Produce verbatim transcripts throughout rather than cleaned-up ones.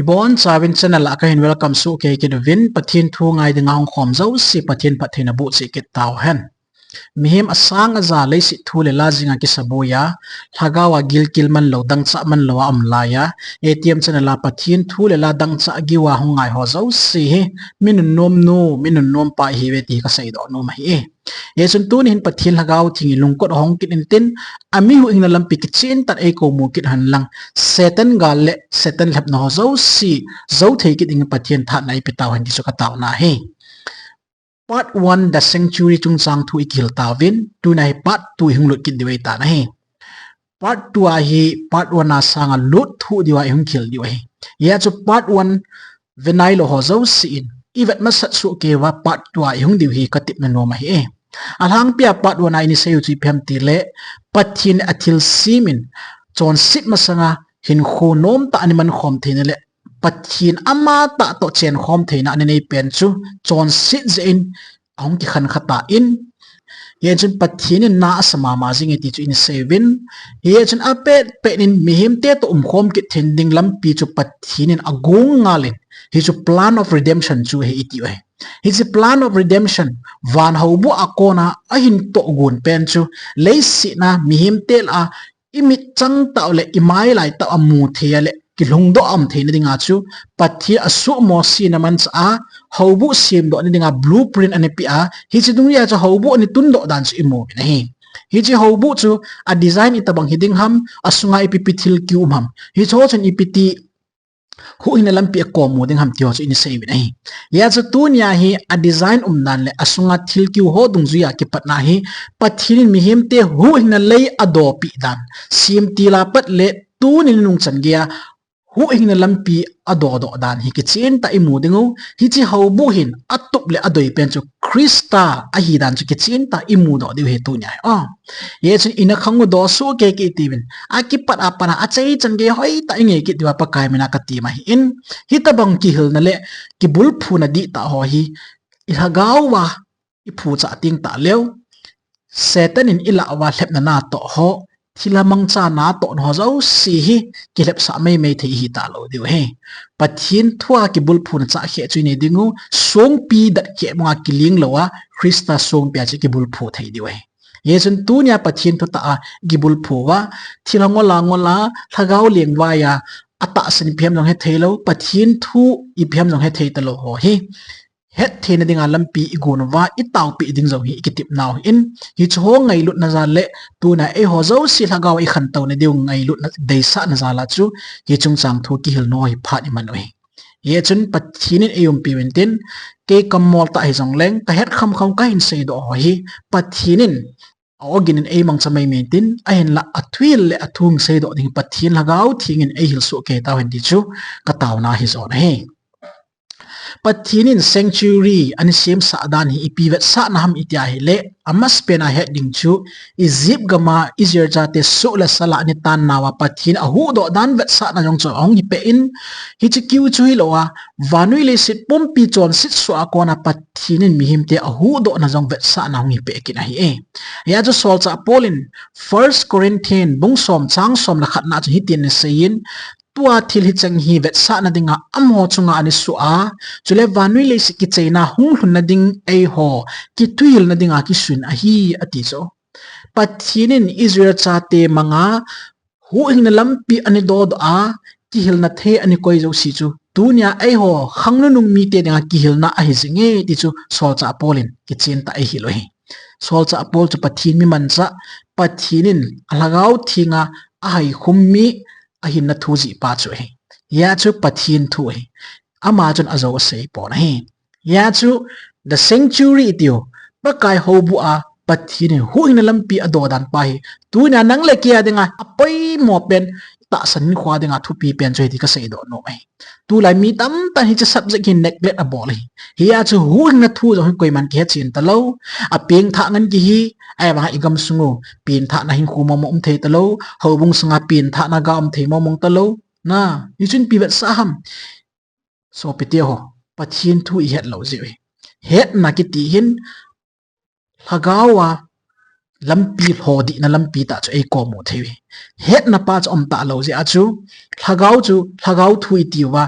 Ibon chauvin channel a kahin welcome soh kei kit uvin, Pathen thu ngai dinga hung khom jouse Pathen phattheina boh cheh kit tauhen. Mihem asang aja leiset thu le la jinga kisaboi a, lhagao a gilkel manlou, dangchah manlou a um lai a, A T M channel a Pathen thu le la dangchah geiya hung ngai ho jouse hi, mi nunnom nu, mi nunnom pa ihiuve ti hi kaseidoh nom ahi e. Hichun tuni hin Pathen Lhagao Theng in lungkot ahong kit intin, ami huhhingna lampi kichen tah a eikou mu kit hen lang, Satan gal le Satan lhepna ho jouse, jou thei kit dingin Pathen thahatna eipe tauhen ti chu kataona ahi. Part one The Sanctuary chungchang thu ikihil tauvin, tuna hi part two ihung lut kit diu ahitan ahi. Part two a hi part one a sanga lut thuh diuva ihung kihil diu ahi. Hia chu part one ve nailou ho jouse in, ivet masat soh kei uva part two a ihung diu hi katepna nom ahi e. Alhangpia part one a ini sei u chu ipi ham tile, Pathen athilsem in, chonset masanga hinkho nomtah a ana man khom theina le, Pathen amatah toh chen khom theina ana nei pen chu, chonset jeh in, ahung kikhen kha tan, hichun Pathen in na asa mama jing e ti chu ini sei uvin, hichun apet pet in mihemte toh umkhom kit theina ding lampi chu Pathen in agong ngal in, hichu plan of redemption chu ahi iti u ahi. Hiche plan of redemption, van houbuh a kona ahin tohgon pen chu, leiset a mihemte lah a, imit chang tah u le, imai lai tah u a mu thei a le, kilhungdoh a um theina dinga chu, Pathen asuhmo sena manchah a, houbuh semdohna dinga blueprint ana pe a, hiche dungjui a chu houbuh ana tundoh dan chu imu uvin ahi. Hiche houbuh chu a design itobang hiding ham, asunga ipi ipi thil kium ham, hicheho chun ipi ti huhhingna lampi akom mu ding ham ti ho chu ini sei uvin ahi. Hia chu tunia hi a design um dan le asunga thil kiu ho dungjui a kipatna hi, Pathen in mihemte huhhingna lei adohpeh dan, semtil a pat le tuni nungchan geiya huhhingna lampi adohdoh dan hi kichen tah a imu diu, hiche houbuh hin atup le adei pen chu Christa ahi dan chu kichen tah a imudoh diu ahi tunia hi. Hichun ina khang u doh soh kei kit uvin, akipat a pat a achaichan gei hoitah a ingai kit diuva Pakai mina katem ahin, hitobang kihilna le kibulphuna dihtah ho hi, ilhagao uva iphuchah teng tah leu, Satan in ilah uva lhepna natoh ho, thilha mangcha natohna ho jouse hi kilhepsah maimai thei ihi talou diu ahi. Pathen thua kibulphuna chahkheh chu inei diu, songpi datkeh banga kiling louva, Christa songpia chu kibulphu thei diu ahi. Hichun tunia Pathen thutah a kibulphu uva, thilha ngol a ngol a, lhagao lengvai a, atahsan ipi ham jong hetheilou, Pathen thu ipi ham jong hethei talou ho hi, hettheina dinga lampi igon uva, itaopeh ding jong hi ikitepnau ahin, hicheho ngailutna jal le, tuna eiho jouse lhagao a ikhantouna diu ngailutna deisahna jal a chu, hiche chungchang thu kihilna hi phat iman u ahi. Hichun Pathen in eiumpi uvin tin, kei kammol tah hijongleng, kahet khamkham kahin seidoh ho hi, Pathen in a-ogin in eimangcha maimai tin, ahinlah athuhil le athu seidoh ding Pathen Lhagao Theng in eihil soh kei tauhen ti chu kataona hijo ahi. Pathen in sanctuary ana semsah dan hi ipi vetsahna ham iti ahile, amasapen a het ding chu, Egypt gam a Israel chate soh le sal a ana tan nauva Pathen in ahuhdoh dan vetsahna jong chu ahung hipeh in, hiche kiu chu hilouva, vannoi leiset pumpi chonset soh a kona Pathen in mihemte ahuhdohna jong vetsahna ahung hipeh kit ahi e. Hia chu solchah Paul in First Corinthian bung som chang som le khatna chun hitin aseiyin, tua thil hicheng hi vetsahna dinga amaho chunga ana soh a, chule vannoi leiset kicheina hung lhunna ding eiho kithuhilna dinga kisun ahi, ati chu. Pathen in Israel chate manga huhhingna lampi ana dohdoh a, kihilna thei ana koi jouse chu, tunia eiho khang nunung mite dinga kihilna ahi jinge ti chu solchah Paul in kichen tah a eihil u ahi. Solchah Paul chu Pathen mi manchah, Pathen in alhagao thenga ahaikhum mi, ahinna thu jihpa chu ahi. Hia chu Pathen thu ahi. Ama chun ajou asei pon ahi. Hia chu the sanctuary itiu, Pakai houbuh a Pathen in huhhingna lampi adoh dan pa hi, tunia nang le kei a dinga apoimo pen, tahsan hinkhoa dinga thupi pen chu ahi ti kaseidoh nom ahi. Tulai mi tamtah in hiche subject hi neglect abol ahi. Hia chu huhhingna thu jong hi koiman kihechen talou. Apengthah ngen kihi, ahivanga igamsung u pengthahna hinkho mong mong um thei talou, houbung sunga pengthahna ga um thei mong mong talou. Na, hichun ipi vetsah ham? Sopite ho, Pathen thu ihet lou jeh u ahi. Hetna kiti hin, lhagao a lampi lhodihna lampi tah chu eikom u thei uve. Hetna pa chu aum talou jeh a chu, lhagao chu, lhagao thu iti uva,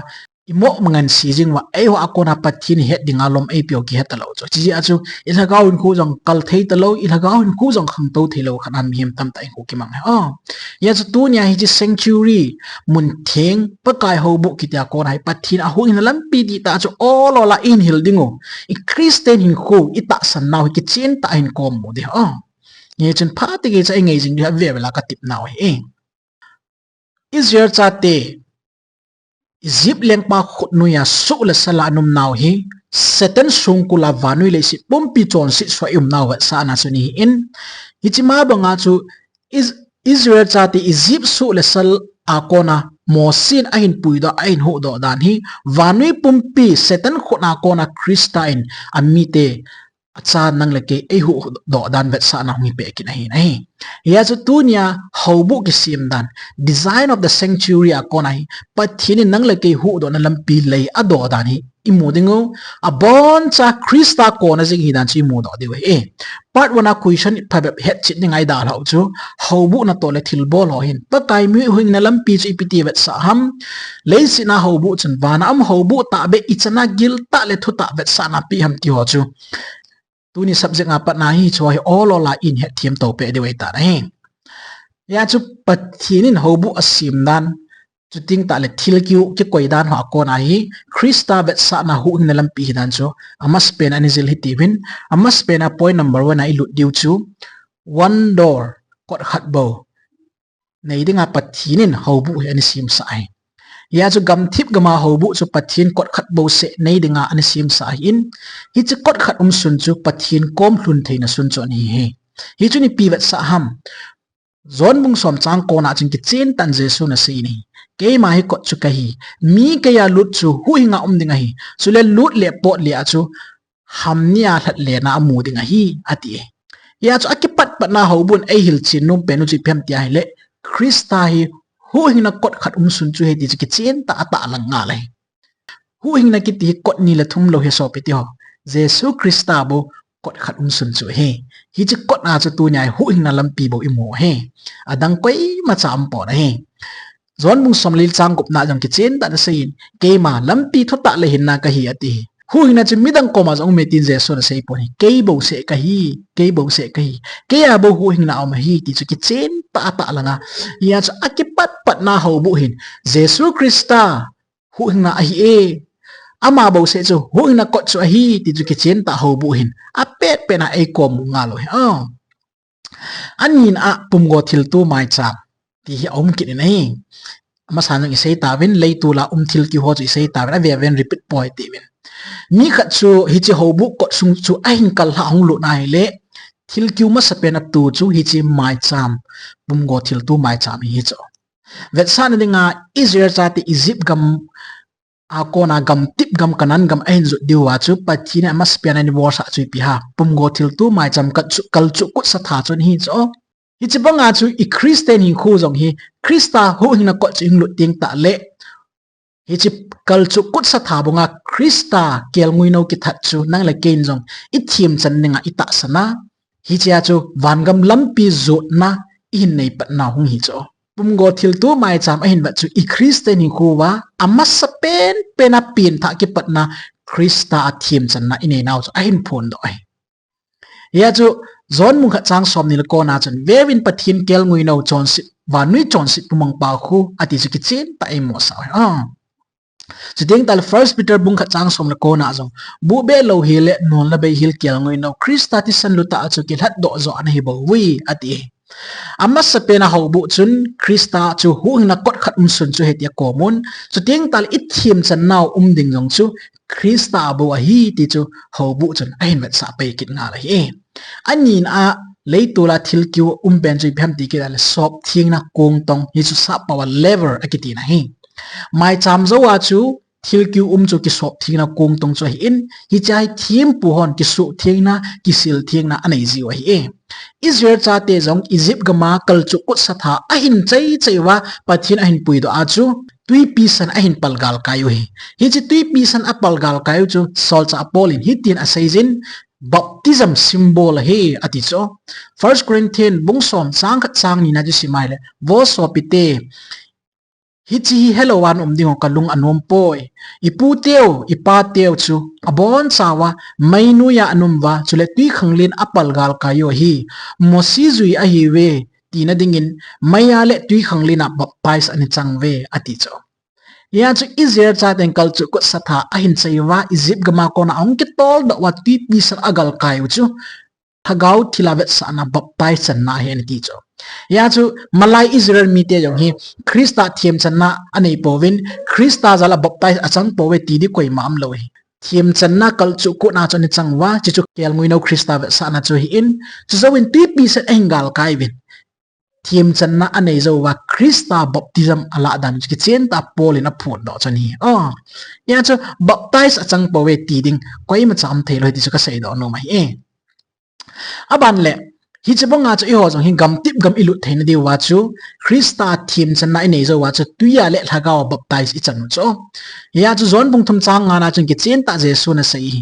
imo mangan si jing uva, eiho a kona Pathen het dinga lom eipeu kihe talou chu. Chijeh a chu, ilhagao hinkho jong kal thei talou, ilhagao hinkho jong khangtou thei lou khat a mihem tamtah hinkho kimang ahi. Hijeh a chu tunia hiche sanctuary, mun theng, Pakai houbuh kiti a kona hi Pathen a huhhingna lampi dihtah chu ol ol a ihin hil diu, i Christian hinkho, itahsan nau hi kichen tah a ihin kom u ding. Hichun phat khat chu ingai jing diu ahi, avel vel a katep nau ahi. Israel chate, Egypt lengpa khutnoi a suh le sal a ana um nau hi, Satan songkul a vannoi leiset pumpi chonset soh a i um nau vetsahna chu ahi in, hiche ma banga chu Is-, Israel chate Egypt suh le sal a kona Mose in ahin puidoh, ahin huhdoh dan hi, vannoi pumpi Satan khut a kona Christa in amite, acha nang le kei eihuhdoh dan vetsahna hung hi peh kit ahi. Hijeh a chu tunia houbuh kisem dan, design of the sanctuary a kona hi, Pathen in nang le kei huhdohna lampi lei adoh dan hi imu diu, aboncha Christa kona jing hidan chu imudoh diu ahi. Part one a question phabep hetchet dinga idalhau chu, houbuh natoh le thilbol ho hin Pakai mi huhhingna lampi chu ipi ti vetsah ham, leiset a houbuh chun vana um houbuh tahbeh ichan a giltah le thutah vetsahna ipi ham ti ho chu, tuni subject a patna hiche ho hi ol ol a ihin hetthem to peh diu ahitan ahi. Hijeh a chu Pathen in houbuh asem dan, chuteng tahle thilkiu kikoi dan ho a kona hi, Christa vetsahna huhhingna lampi hidan chu, amasapen a ana jil hitiuvin, amasapen a point number one a ilut diu chu, one door, kot khat bou nei dinga Pathen in houbuh hi ana semsah ahi. Hijeh a chu gamthip gam a houbuh chu Pathen kot khat bou seh nei dinga ana semsah ahin, hiche kot khat umsun chu Pathen kom lhun theina sun chu ana hi. Hichun ipi vetsah ham, John bung som chang kona chun kichen tah in Jesun asei in ahi. Keima hi kot chu kahi. Mi keiya lut chu huhhinga um ding ahi. Chule lut le pot le a chu ham nia lhat lena amu ding ahi, ati. Hijeh a chu akipat patna houbuh in eihil chen nom pen u chu ipi ham tia ahile, Christa hi huhhingna kot khat umsun chu ahi ti chu kichen tah a atahlang ngal ahi. Huhhingna kiti hi kot ni le thum lou ahi sopi teho. Jesu Christa bou kot khat umsun chu ahi. Hiche kot a chu tunia hi huhhingna lampi bou imu ahi. Adang koimacha umpon ahi. John bung som le li chang gup na jong kichen tah in asei in, keima lampi thutah le hinna kahi ati. Huhhingna chu midang koma jong ume tin Jesun asei pon ahi. Kei bou seh kahi, kei bou seh kahi. Keiya bou huhhingna aum ahi ti chu kichen tah a atahlang a. Hijeh a chu akipat patna houbuh hin, Jesu Christa huhhingna ahi e. Ama bou seh chu huhhingna kot chu ahi ti chu kichen tah houbuh hin apet pet a eikom u ngal u ahi. Anina pumgo thilto maicham ti hi aum kit in ahi. Amasan jong isei tauvin, leitol a um thilkiu ho chu isei tauvin, avel vel in repeat boi tiuvin. Mi khat chu hiche houbuh kot sung chu ahin kal lhah hung lut na ahile, thilkiu masapen a to chu hiche maicham, pumgo thilto maicham hi chu. Vetsahna dinga Israel chate Egypt gam a kona gamtip gam Canaan gam ahin jot diu a chu Pathen in amasapen a ana bolsah chu ipi ham, pumgo thilto maicham kalchuh, kalchuh kutsa tha chu ahi chu. Hiche banga chu i Christian hinkho jong hi Christa huhhingna kot chu ihung lut teng tahle, hiche kalchuh kutsa tha banga Christa kelngoi nou kithat chu nang le kei in jong ithemchan dinga itahsan a, hichea chu vangam lampi jotna ihin nei patna hung hi chu. Pumgo thilto maicham ahin vet chu i Christian hinkho uva amasapen pen a pengthah kipatna Christa a themchanna inei nau chu ahin phondoh ahi. Hia chu John bung khat chang somni le kona chun, veuvin Pathen kelngoi nou chonset, vannoi chonset pumangpa khu ati chu kichen tah a imu sah u ahi. Chuteng tahle First Peter bung khat chang som le kona jong, buhbeh louhel le nunla beihel kelngoi nou Christa thisan lutah a chu kilhatdoh joh ana hi bou uve ati. Amasapen a houbuh chun Christa chu huhhingna kot khat umsun chu hiti a komun, chuteng tahle ithemchan nau um ding jong chu Christa bou ahi ti chu houbuh chun ahin vetsah pai kit ngal ahi. Anina leitol a thilkiu um pen chu ipi ham ti kit tahle sopthengna kongtong, hichu sappao a laver akiti na ahi. Maicham jou a chu thilkiu um chu kisopthengna kongtong chu ahin, hichea hi thempu hon kisuhthengna, kisilthengna anei jiu ahi. Israel chate jong Egypt gam a kalchuh kutsa tha ahin chai chai uva Pathen ahin puidoh a chu twipi san ahin palgal kai u ahi. Hiche twipi san apalgal kai u chu solchah Paul in hitin aseijin, Baptism symbol ahi, ati chu. First Corinthians bung som chang khat chang ni na chu sim ahile, vo sopite, hiche hi helou a na um ding u kalung anom poi. Ipu teu, ipa teu chu abon chauva mei noiya ana um uva, chule twikhanglen a palgal kai u ahi. Mosi jui ahiuve tina dingin meiya le twikhanglen a baptize ana chang uve, ati chu. Hia chu Israel chaten kalchuh kut satha ahin chai uva, Egypt gam a kona ahung kitol doh uva, twipi san a galkai u chu Lhagao thil a vetsahna baptize channa ahi ana ti chu. Hia chu malai Israel mite jong hi Christa themchanna anei pouvin, Christa jal a baptize achang pouve ti ding koima umlou ahi. Themchanna kalchuh kutna chu ana chang uva, chuchu kelngoi nou Christa vetsahna chu ahin, chujouvin twipi san ahin galkai uvin. Themchanna anei jou uva Christa baptism alah dan chu kichen tah a Paul in aphondoh chu ahi. Hia chu baptize achang pouve ti ding koima cha um theilou ahi ti chu kaseidoh nom ahi. Aban le, hiche banga chu eiho jong hi gamtip gam ilut theina diuva chu Christa themchanna inei jou uva chu twi a le Lhagao a baptize ichan u chu. Hia chu John bung thum chang nga na chun kichen tah Jesun asei hi.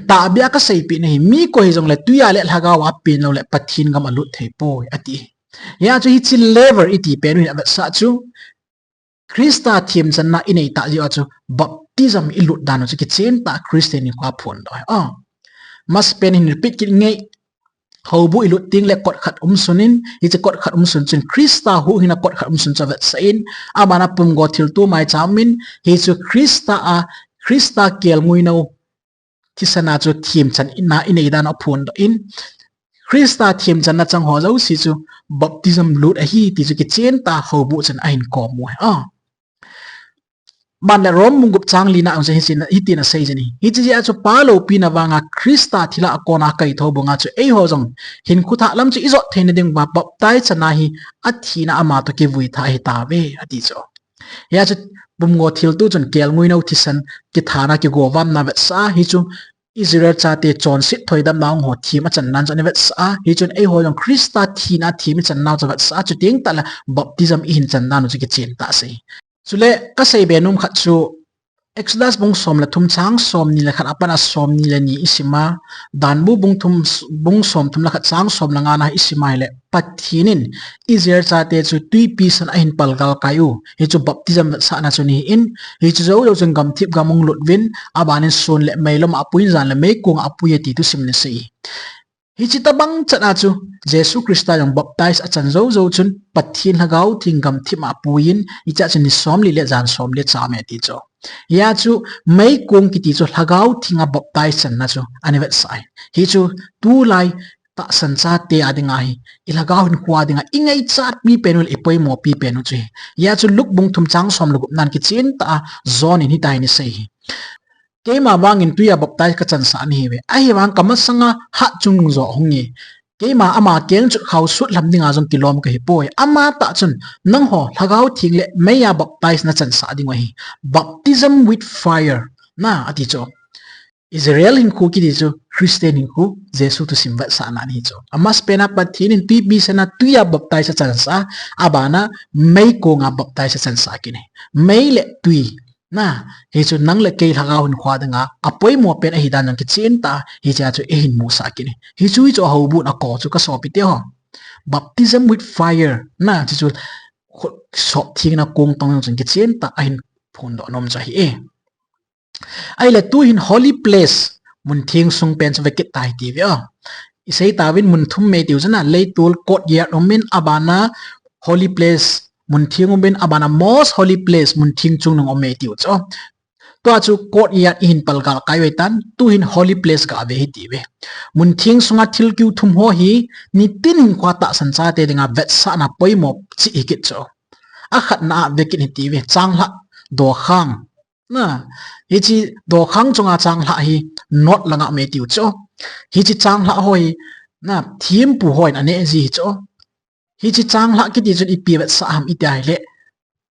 Tahbeh a kaseipeh nahi, mi koi hijongle twi a le Lhagao a apen loule Pathen gam alut thei poi, ati. Hia chu hiche level iti pen u hin avetsah chu Christa themchanna inei tah jeh uva chu baptism ilut dan u chu kichen tah Christian hinkho a phondoh ahi. Amasapen in hin repeat kit inge, houbuh ilut tengle kot khat umsun in, hiche kot khat umsun chun Christa huhhingna kot khat umsun chu avetsah in, abana pumgo thilto maicha um in, hichu Christa a, Christa kelngoi nou thisan a chu themchanna inei dan u aphondoh in, Christa themchanna chang ho jouse chu baptism lut ahi ti chu kichen tah houbuh chun ahin kom u ahi. Aban le Rom bung gup chang li na jong hitin asei jin ahi. Hiche jeh a chu pa loupina vanga Christa thilha a kona akaithou banga chu eiho jong hinkho thah lam chu ijot theina diuva baptize channa hi athina ama toh kivui tha ahitauve, ati chu. Hia chu pumgo thilto chun kelngoi nou thisan kithana kigovamna avetsah a, hichu Israel chate chonset thoidamna hung ho them achan dan chu ana vetsah a, hichun eiho jong Christa thina them ichan nau chu avetsah a, chuteng tahle baptism ihin chan dan u chu kichen tah asei. Chule kaseibe nom khat chu Exodus bung som le thum chang somni le khat apat a somni le ni isim a, Danbu bung thum, bung som thum le khat chang som le nga na isim a ahile, Pathen in Israel chate chu twipi san ahin palgal kai u, hichu baptism vetsahna chu ahin, hichu jou jou chun gamthip gam ahung lut uvin, abanin sun le meilam a apuiyin jan le meikong a apui e ti thusim in asei. Hiche tobang chan a chu Jesu Christa jong baptize achan jou jou chun Pathen Lhagao Theng gamthip a apuiyin, hichea chu ni somli le jan somli acham e ti chu. Hia chu meikong kiti chu Lhagao Theng a baptize channa chu ana vetsah ahi. Hichu tulai tahsan chate a dinga hi, ilhagao hinkho a dinga ingaichatpi pen u le ipoimopi pen u chu ahi. Hia chu Luke bung thum chang som le gup nan kichen tah a John in hitin asei hi. Keima vangin twi a baptize kachansah nahiuve. Ahivang kamasanga hatchungnung jo ahunge. Keima ama kengchot khao sut lham dinga jong kilom kahipoi. Amatah chun, nangho Lhagao Theng le mei a baptize nachansah dingu ahi. Baptism with fire, na, ati chu. Israel hinkho kiti chu Christian hinkho, Jesu thusim vetsahna ahi chu. Amasapen a Pathen in twipi san a twi a baptize achansah a, abana meikong a baptize achansah kit e. Mei le twi, na, hichu nang le kei lhagao hinkho dinga apoimo pen ahidan jong kichen tah a, hichea chu eihin musah kit e. Hichu, hichu ahoubuhna koi chu kasopite ho. Baptism with fire, na, hichu sopthengna kong tong jong chun kichen tah a ahin phondoh nom chu ahi e. Ahile tuhin holy place, mun thengsung pen chu vekit tahite ve o. Isei tauvin mun thum um e tiu chu na, leitol courtyard um in, abana holy place, mun theng um in, abana most holy place, mun theng chungnung um e tiu chu. Tua chu courtyard ihin palgal kai u ahitan, tuhin holy place gave hite ve. Mun thengsunga thilkeu thum ho hi nitin hinkhoa tahsan chate dinga vetsahna poimo cheh hikit chu. Akhatna a vekit hite ve, changlhah dokhang. Na, hiche dokhang chunga changlhah hi north langa um e tiu chu. Hiche changlhah ho hi, na, thempu hon aneh ji hi chu. Hiche changlhah kiti chun ipi vetsah ham iti ahile,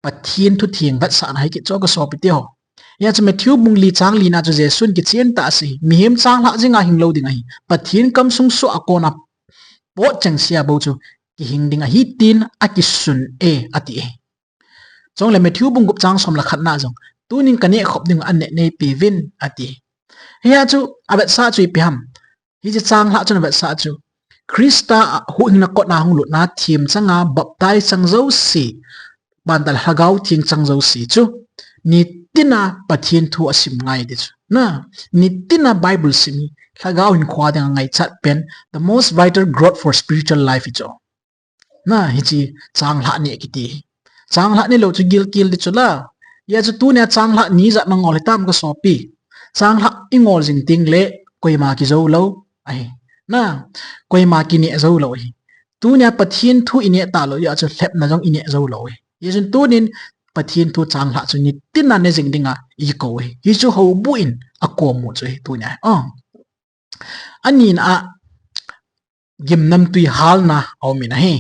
Pathen thutheng vetsahna ahi kit chu kasopite ho. Hia chu Matthew bung li chang li na chu Jesun kichen tah a asei, mihem changlhah jinga hing lou ding ahi. Pathen kamsung soh a kona pot chengse a bou chu kihing ding ahi tin akisun e, ati e. Chule Matthew bung gup chang som le khatna jong, tunin kaneh khop ding u anneh neipeuvin, ati. Hia chu avetsah chu ipi ham? Hiche changlhah chun avetsah chu Christa huhhingna kotna hung lutna themchanga baptize chang jouse, bantah le Lhagao Theng chang jouse chu nitina Pathen thu asim ngai ti chu. Na, nitina Bible sim hi Lhagao hinkho dinga ngaichat pen, the most vital growth for spiritual life hi chu. Na, hiche changlhah neh kiti hi. Changlhah nelou chu gilkel di chu la. Hia chu tunia changlhah ni ijat nangol hitam kasopi? Changlhah ingol jing tengle koima kijou lou ahi. Na, koima kineh jou lou ahi. Tunia Pathen thu ineh talou hia chu lhepna jong ineh jou lou ahi. Hijeh chun tunin Pathen thu changlhah chu nitina ne jing dinga ikou ahi. Hichu houbuh in akom u chu ahi tunia. Anina a gimnamtwi halna aumin ahi.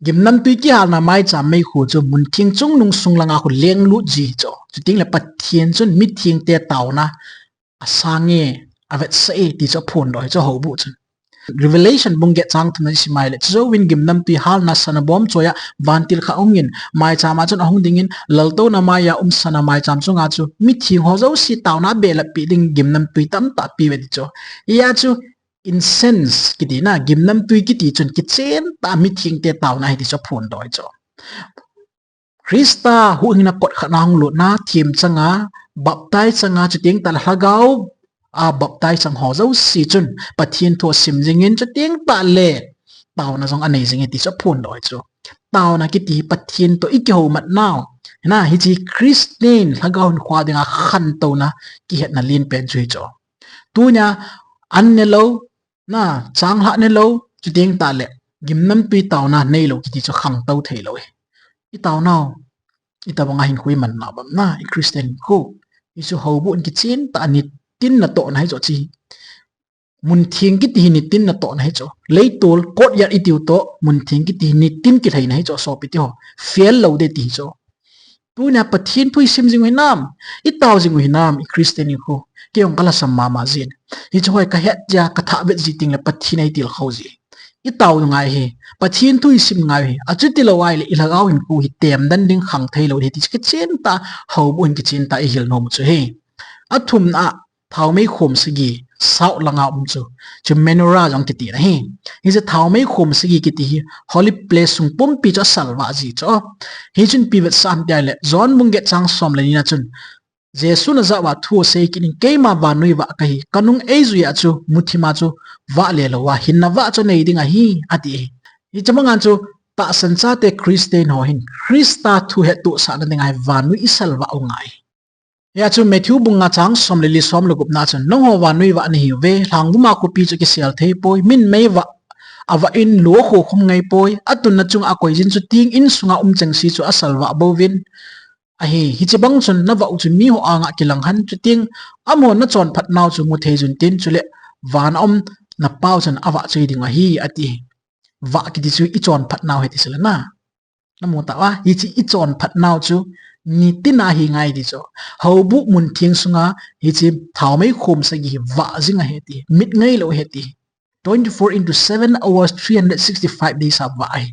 Gimnamtwi kihalna maicham meikhu chu muntheng chungnung sung langa khu lenglut ji chu. Chutengle Pathen chun mithengte taona asange, avetsah e ti chu aphondoh hi chu houbuh chun. Revelation bung get chang thumna isim a ahile, chujouvin gimnamtwi halna sana bom choiya vantil khat ahungin, maichama chun ahung dingin, laltouna maiya um sana maicham chunga chu mithengho jouse taona belap peh ding gimnamtwi tamtah apeuve ti chu. Hia chu incense kiti na, gimnamtwi kiti chun kichentah mithengte taona ahi ti chu aphondoh hi chu. Christa huhhingna kot khatna hung lutna themchanga, baptize changa, chutengtah le Lhagao a baptize chang ho jouse chun Pathen thu asim jingin, chutengtah le taona jong anei jinge ti chu aphondoh hi chu. Taona kiti hi Pathen toh ikihoumatnau, na, hiche Christian Lhagao hinkho dinga khantouna kihetna lenpen chu hi chu. Tunia an nelou, na, changlhah nelou, chutengtah le gimnamtwi taona neilou kiti chu khangtou theilou ahi. Itaonau, itobanga hinkho iman nau ham na, i Christian hinkho? Hichu houbuh in kichentah a nitin natohna hi chu chu. Muntheng kiti hi nitin natohna hi chu. Leitol courtyard itiu toh muntheng kiti hi nitin kilheina hi chu sopiteho. Fail lou ding ti hi chu. Tunia Pathen thu isim jing u hinam, itao jing u hinam, i Christian hinkho? Kei jong kalhasam mama jin. Hichu hoi kahet jeh a kathah vet ji tengle Pathen eitilkhou ji. Itao ngai hi, Pathen thu isim ngai hi, achutilou ahile ilhagao hinkho hi temden ding khang theilou hi ti chu kichentah, houbuh in kichentah ihil nom u chu ahi. Athumna a, thaomei khom sagi, south langa um chu, chu menorah jong kiti ahi. Hiche thaomei khom sagi kiti hi holy place sung pumpi chu asalvah ji chu. Hichun ipi vetsah ham ti ahile, John bung get chang som le nina chun, Jesun ajah uva thu asei kit in, keima vannoi vah kahi, kanung eijui a chu muthima chu vah le louva, hinna vah chu nei ding ahi, ati. Hiche banga chu tahsan chate Christian ho hin Christa thu hettohsahna dinga hi vannoi isalvah u ngai. Hia chu Matthew bung nga chang som le li, som le gupna chun, nangho vannoi vah nahiuve, lhangvuma khopi chu kisel theipoi, min meivah avah in lou akhokhum ngaipoi, atunna chunga akoijin chuteng insunga um chengse chu asalvah bouvin ahi. Hiche bang chun navah u chu miho anga kilang hen, chuteng amahon nachonphatnau chu muthei jun tin, chule vana um napau chun avahchoi ding ahi, ati. Vah kiti chu ichonphatnau ahi ti chu le na. Namu tauva, hiche ichonphatnau chu nitina ahi ngai ti chu. Houbuh muntheng sunga hiche thaomei khom sagi hi vah jing ahi ti. Mit ngailou ahi ti. Twenty-four into seven hours, three hundred sixty-five days a vah ahi.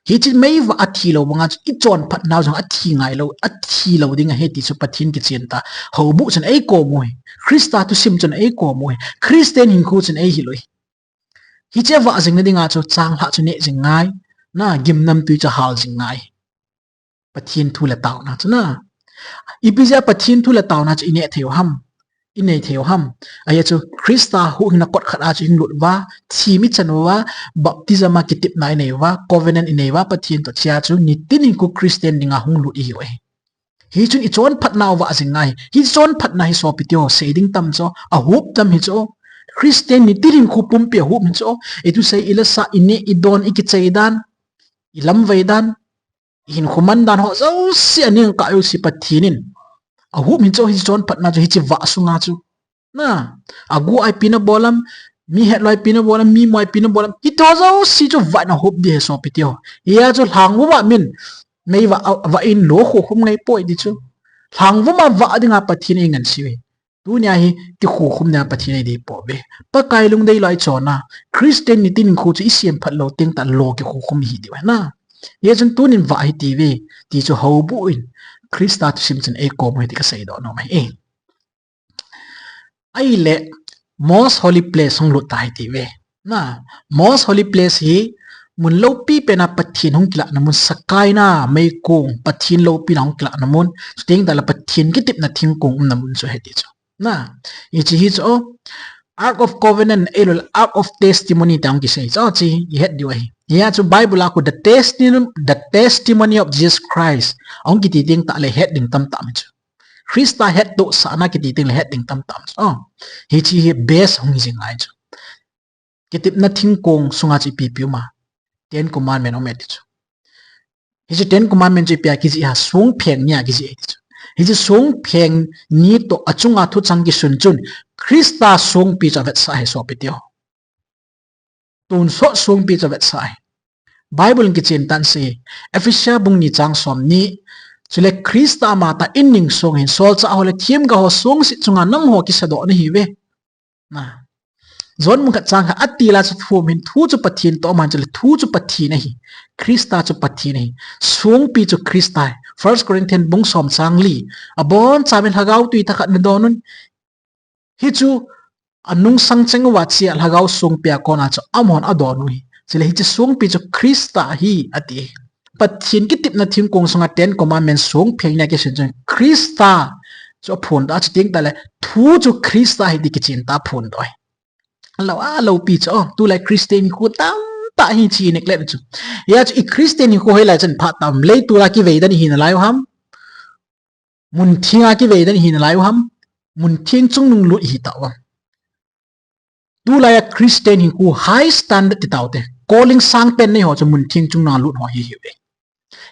Hiche meivah athilou banga chu ichonphatnau jong athi ngailou, athilou ding ahi ti chu Pathen kichentah. Houbuh chun eikom u ahi. Christa thusim chun eikom u ahi. Christian hinkho chun eihil u ahi. Hiche avah jingna dinga chu changlhah chu neh jing ngai, na, gimnamtwi chu hal jing ngai. Pathen thu le taona chu na. Ipi jeh a Pathen thu le taona chu ineh theiu ham, inei theiu ham? Ahia chu Christa huhhingna kot khat a chu hung lut uva, thim ichan uva, baptism a kitepna inei uva, covenant inei uva, Pathen toh chia chu nitin hinkho Christian dinga hung lut ihiu ahi. Hichun ichonphatnau vah jing ngai. Hichonphatna hi sopiteho, sei ding tam chu, ahup tam hi chu. Christian nitin hinkho pumpi ahup hi chu. Ithusei, ilasa, ineh, idon, ikichei dan, ilamvai dan, ihinkho man dan ho jouse, aningkah jouse Pathen in ahup hi chu. Hichonphatna chu hiche vah sunga chu, na, agu a ipi nabol ham, mi hetlou a ipi nabol ham, mi mo a ipi nabol ham, hitiho jouse chu vah in ahup ding ahi sopiteho. Hia chu lhangvum a min meivah avah in lou akhokhum ngaipoi ti chu. Lhangvum a vah dinga Pathen in eingansei uve. Tunia hi kikhokhum dinga Pathen in eidei pouve. Pakai lungdeilou a ichonna, Christian nitin hinkho chu isemphat lou teng tah lou kikhokhum ihi diu ahi na. Hijeh chun tunin vah hitiuve ti chu houbuh in Christa thusim chun eikom u ahi ti kaseidoh nom ahi. Ahile, most holy place hung lut ta hiti ve. Na, most holy place hi, mun loupi pena Pathen hung kilahna mun, Shekinah, meikong, Pathen loupina hung kilahna mun, chuteng tahle Pathen kitepna thingkong umna mun chu hiti chu. Na, hiche hi chu, Ark of Covenant, ahilouleh Ark of Testimony tia hung kisei chu, hiche hi het diu ahi. Hia chu Bible a khu the testimony, the testimony of Jesus Christ. Ahung kiti teng tahle het ding tamtah mai chu. Christa hettohsahna kiti teng le het ding tamtah mai chu. Hiche hi best hung hi jing ngai chu. Kitepna thingkong sunga chu ipi ipi um a, Ten Commandment um e ti chu. Hiche Ten Commandment chu ipi a kijih a, songpheng ni a kijih e ti chu. Hiche songpheng ni toh achunga thuchang kisun chun Christa songpi chu avetsah e sopi teho. Tonsot songpi chu avetsah e. Bible in kichen tah in asei. Ephesia bung ni chang somni. Chule Christa amatah in ningsong hin, solchah ho le themgao ho songset chunga nangho kisadoh nahiuve. Na. John bung khat chang khat, atil a chu thu um in, thu chu Pathen toh aum in, chule thu chu Pathen ahi. Christa chu Pathen ahi. Songpi chu Christa ahi. First Corinthians bung som chang li. Abonchauvin lhagao tui thakhat nadon un. Hichu anungsang cheng uva chea lhagao songpi a kona chu amahon adon u ahi. Chule hiche songpi chu Christa ahi ati. Pathen kitepna thingkong sunga Ten Commandment songpheng ni a kisun chun Christa chu aphondoh a, chuteng tahle thu chu Christa ahi ti kichen tah a aphondoh ahi. Lou a loupi chu, tulai Christian hinkho tamtah hi hiche neglect chu. Hia chu i Christian hinkho hoilai chan phat tam, leitol a kivei dan ihi nalai u ham? Muntheng a kivei dan ihi nalai u ham? Muntheng chungnung lut ihi tau ham? Tulai a Christian hinkho high standard ti taute. Calling sangpen nei ho chu muntheng chungnung a lut ho hi hiuve.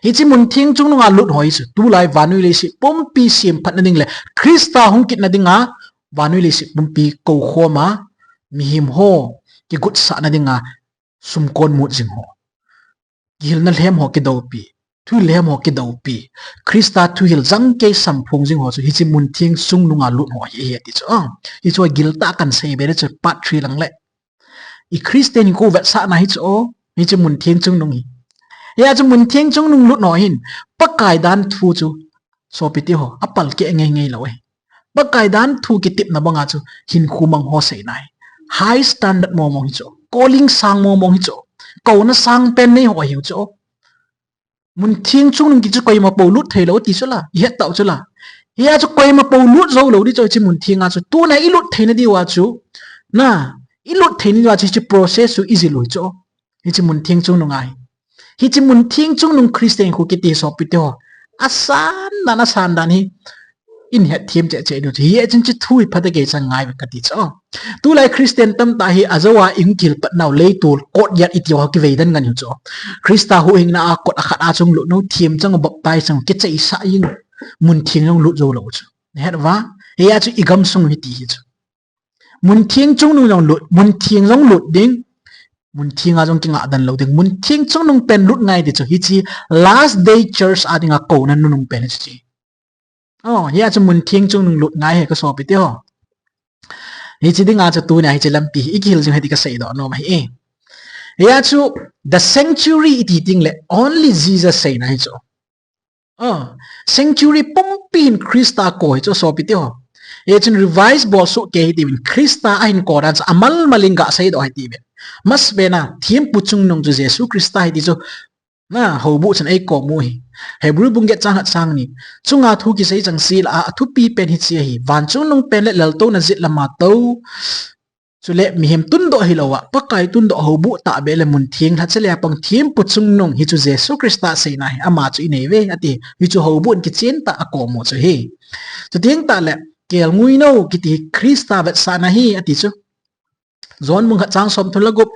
Hiche muntheng chungnung a lut ho hi chu tulai vannoi leiset pumpi semphatna ding le Christa hung kitna dinga vannoi leiset pumpi koukhom a mihem ho kigutsahna dinga sumkon mut jing ho, kihilna lhem ho kidoupi, thuhil lhem ho kidoupi, Christa thuhil jangkei samphong jing ho chu hiche muntheng chungnung a lut ho hi ahi ati chu. Hichu giltah a kahin seibe le chu part three lang le. I Christian hinkho vetsahna hi chu, hiche muntheng chungnung hi. Hia chu muntheng chungnung lut ho hin Pakai dan thu chu sopi teho, apalkeh ngei ngei lou ahi. Pakai dan thu kitepna banga chu hinkho mang ho seina ahi. High standard mong mong hi chu, calling sang mong mong hi chu, kouna sangpen nei ho ahiu chu. Muntheng chungnung kiti chu koimapou lut theilou ti chu la, ihet tau chu la. Hia chu koimapou lut joulou di chu hiche muntheng a chu, tuna ilut theina diuva chu, na, ilut theina diuva chu hiche process chu ijil u hi chu. Hiche muntheng chungnung ahi. Hiche muntheng chungnung Christian hinkho kiti sopi teho, asan dan, asan dan hi ihin hetthem cheh cheh diu chu. Hia chun hiche thu hi phatah a kei chan ngaiuve kati chu. Tulai Christian tamtah hi ajou a ihung kihil patnau leitol courtyard iti ho kivei dan ngen u chu. Christa huhhingna a kot akhat a chun lut u, themchang u, baptize chang u, kicheisah jing u, muntheng jong lut joulou chu. Nahet uva? Hia chu igamsung u hiti hi chu. Muntheng chungnung jong lut, muntheng jong lut ding, muntheng a jong kingah den lou ding, muntheng chungnung pen lut ngai ti chu hiche last day church a dinga kouna nunung pen hiche. Hia chu muntheng chungnung lut ngai ahi kasopi teho. Hiche dinga chu tunia hiche lampi hi ikihil jing u ahi ti kaseidoh nom ahi. Hia chu the sanctuary iti teng le only Jesus seina hi chu. Sanctuary pumpi hin Christa kou hi chu sopi teho. Hichun revise bolsoh kei hitiuvin, Christa ahin kou dan chu amal mal in gaseidoh hitiuvin. Masapen a thempu chungnung chu Jesu Christa ahi ti chu, na, houbuh chun eikom u ahi. Hebrew bung get chang khat chang ni. Chunga thu kisei chengse lah a athupi pen hiche ahi. Van chungnung pen le laltouna jet lama tou, chule mihem tundoh hilouva Pakai tundoh houbuh tahbeh le muntheng lhacha le apang thempu chungnung hichu Jesu Christa seina ahi, ama chu ineiuve ati. Hichu houbuh in kichen tah a akom u chu ahi. Chuteng tahle kelnguinou kiti hi Christa vetsahna ahi ati chu. John bung khat chang somthum le gup,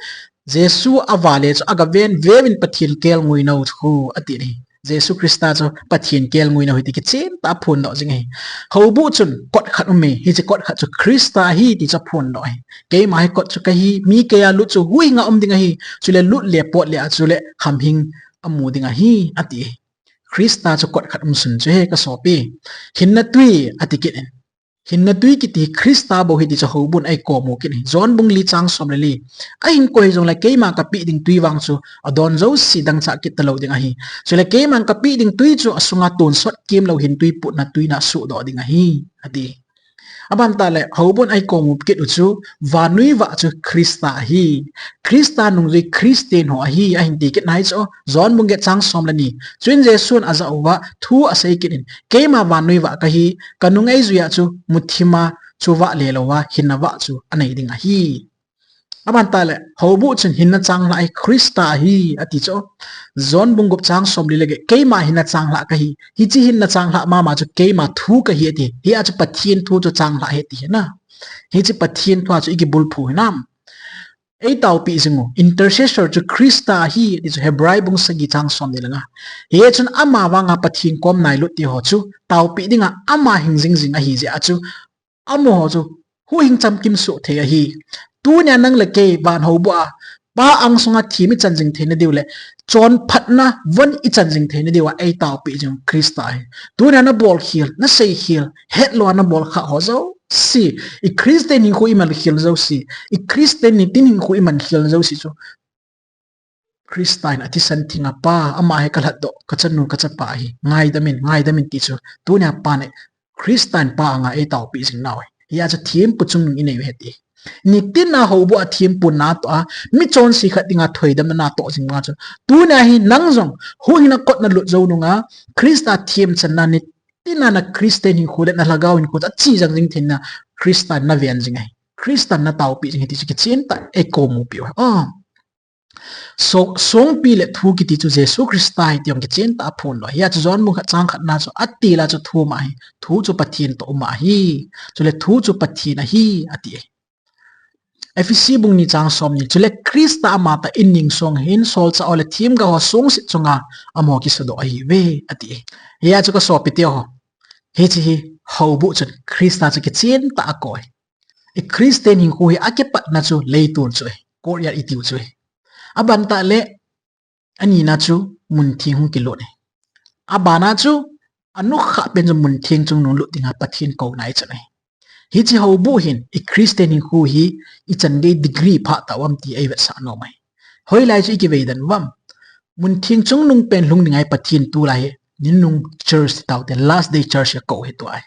Jesu avale chu agaven veuvin Pathen kelnguinou chu ati ahi. Jesu Christa chu Pathen kelnguinou ahi ti kichen tah a aphondoh jing ahi. Houbuh chun kot khat um e, hiche kot khat chu Christa ahi ti chu aphondoh ahi. Keima hi kot chu kahi, mi keiya lut chu huhhinga um ding ahi, chule lut le pot le a chule hamhing amu ding ahi ati. Christa chu kot khat umsun chu ahi kasopi. Hinna tui ati kit in. Hinna tui kiti Christa bou ahi ti chu houbuh in eikom u kit ahi. John bung li chang som le li. Ahin kou hijongle keima kapeh ding tui vang chu adon jouse dangchah kit talou ding ahi. Chule keiman kapeh ding tui chu asunga tonsot kemlou hin tui putna tuina sohdoh ding ahi ati. Aban tah le, houbung a eikou mu kit u chu, vannoi vah chu Christa ahi. Christa nungjui Christian ho ahi, ahin ti kit nai chu, John bung get chang som le ni. Chuin Jesu'n ajah uva, thu asei kit in, keima vannoi vah kahi, kanung eijui a chu, muthim a chu vah le louva, hinna vah chu anei ding ahi. Aban tah le, houbung chun hinna changlhah hi Christa ahi, ati chu. John bung gup chang som li le get, keima hinna changlhah kahi. Hiche hinna changlhah mama chu keima thu kahi ati. Hia chu Pathen thu chu changlhah ahi ti hi na. Hiche Pathen thu a chu ikibulphu hinam. Eitaopi jing u, intercessor chu Christa ahi, ati chu Hebrai bung sagi chang som li le nga. Hichun ama vanga Pathen kom nailut ti ho chu, taopi dinga ama hing jing jing ahi jeh a chu, amaho chu huhhing chamkim soh thei ahi. Tunia nang le kei van houbung a, Pa angsunga thim ichan jing theina diu le, chonphatna von ichan jing theina diu a, eitaopi jing Christa ahi. Tunia nabol khel, nasei khel, hetlou a nabol kha ho jouse, i Christian hinkho iman khel jouse, i Christian nitin hinkho iman khel jouse chu, Christa in athisan theng a Pa, ama hi kalhatdoh, kachanu, kachapa ahi. Ngaidam in, ngaidam in ti chu. Tunia Pa ne, Christa in Pa anga eitaopi jing nau ahi. Hia chu thempu chungnung inei u ahi ti. Nitin a houbung a thempu natoh a, michonse khat dinga thoidamna natoh jing ma chu. Tunia hi nang jong, huhhingna kot nalut jou nunga, Christa themchanna nitin a na Christian hinkho le na lhagao hinkho chu ache jang jing theina, Christa in naven jing ahi. Christa in nataopi jing ahi ti chu kichen tah a eikou mupi u ahi. Oh. So, songpi le thu kiti chu Jesu Christa ahi ti jong kichen tah a phondoh. Hia chu John bung khat chang khat na chu ati la chu thu ama ahi. Thu chu Pathen toh um ahi. Chule thu chu Pathen ahi, ati ahi. Ephesi bung ni chang som ni. Chule Christa ama tah in ningsong hin solchah ho le themgao ho songset chunga amaho kisadoh ahiuve, ati ahi. Hia chu ka sopi teho, hiche hi houbung chun Christa chu kichen tah a akou ahi. I Christian hinkho hi akipatna chu leitol chu ahi, courtyard itiu chu ahi. Aban tah le, anina chu muntheng hung kilut ahi. Abana chu, anukhah pen chu muntheng chungnung lut dinga Pathen kouna ichan ahi. Hiche houbung hin, i Christian hinkho hi, ichan gei degree pha tah u ham ti eivetsah nom ahi. Hoilai chu ikivei den u ham. Muntheng chungnung pen lhung dinga hi Pathen tulai hi, ninunung church ti taute, last day church akou hi tua ahi.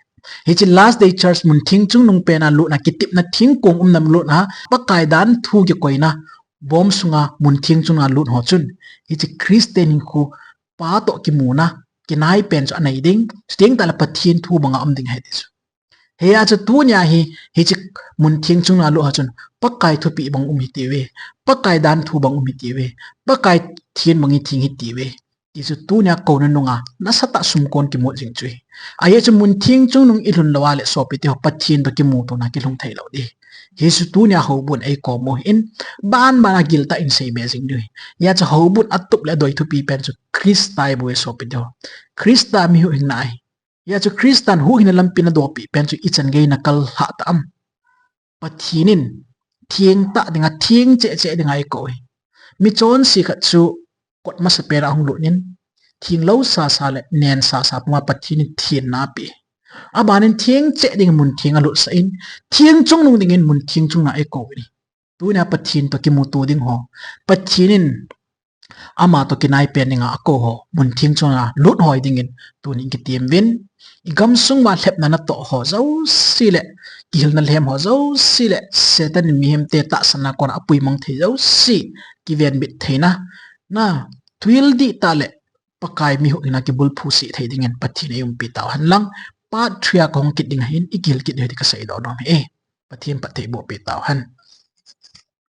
Hiche last day church muntheng chungnung pena lutna, kitepna thingkong umna lutna, Pakai dan thu kikoina, bom sunga muntheng chunga lut ho chun, hiche Christian hinkho Pa toh kimuna, kinai pen chu anei ding, chuteng tah le Pathen thu banga um ding ahi ti chu. Hia chu tunia hi, hiche muntheng chunga lut ho chun, Pakai thupeh bang um hitiuve, Pakai dan thu bang um hitiuve, Pakai Pathen bang itheng hitiuve. Ti chu tunia kouna nunga, nasatah sumkon kimut jing chu ahi. Ajeh chu muntheng chungnung ilhun lou a le sopi teho, Pathen toh kimutona kilhung thei lou ding. Hichu tunia houbung a eikou mu hin, banbana giltah in seibe jing diu ahi. Hia chu houbung atup le adoi thupi pen chu Christa ahi bou e sopi teho. Christa mi huhhingna ahi. Hia chu Christan huhhingna lampi nadohpeh pen chu ichan gei nakal lhah tah ham. Pathen in theng tah dinga, theng cheh cheh dinga eikou ahi. Michonse khat chu kot masapen a hung lut in, thenglou sasa le nen sasa puma Pathen in thenna apeh. Abanin theng cheh dingin muntheng alutsah in, theng chungnung dingin muntheng chungnung a eikou in. Tunia Pathen toh kimuto ding ho, Pathen in ama toh kinai pen dinga akou ho, muntheng chunga lut hoi dingin tunin kitem uvin. I gamsung uva lhepna natoh ho jouse le, kihilna lhem ho jouse le, Satan in mihemte tahsanna kona apuimang thei jouse, kivenbit theina, na, thil dihtah le, Pakai mi huhhingna kibulphu seh thei dingin Pathen in eiumpi tauhen lang, part three a kahung kit ding ahin, ikihil kit diu ahi ti kaseidoh nom ahi. Pathen phatthei boh peh tauhen.